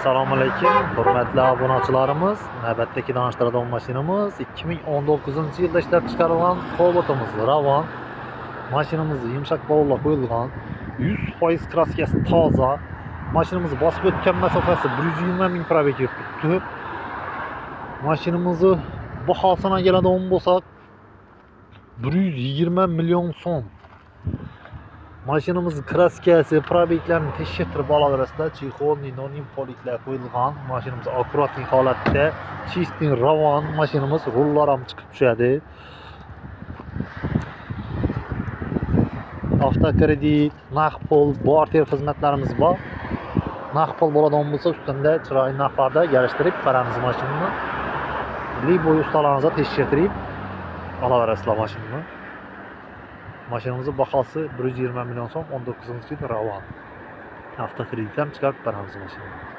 Assalomu alaykum, hurmatli obunachilarimiz. Navbatdagi tanishtiradigan mashinamiz 2019-yilda ishlab chiqarilgan Cobalt'imiz Ravon. Mashinamiz yumshoq ballonlar qo'yilgan, 100% kraskasi toza. Mashinamiz bosib o'tgan masofasi 120 ming probeg yurib turibdi. Mashinamizni bahosini keladigan bo'lsak 120 million so'm. Mashinamiz kraskasi, probeglarni tekshirtirib olaverasizlar. Chexol, ninoning poliklar qo'yilgan. Mashinamiz akkuratniy holatda, чистый ravon mashinamiz, rullar ham chiqib tushadi. Avtokredit, naqd pul, barter xizmatlarimiz bor. Naqd pul bo'ladigan bo'lsa, ustunda chiroyli narxlarda yarashtirib beramiz mashinani. Liboy ustalaringizga tekshirtirib olaverasizlar mashinani. Mashinamizning bahosi 120 million so'm, 19-yil Ravon. Avtokredit ham chiqarib beramiz mashinani.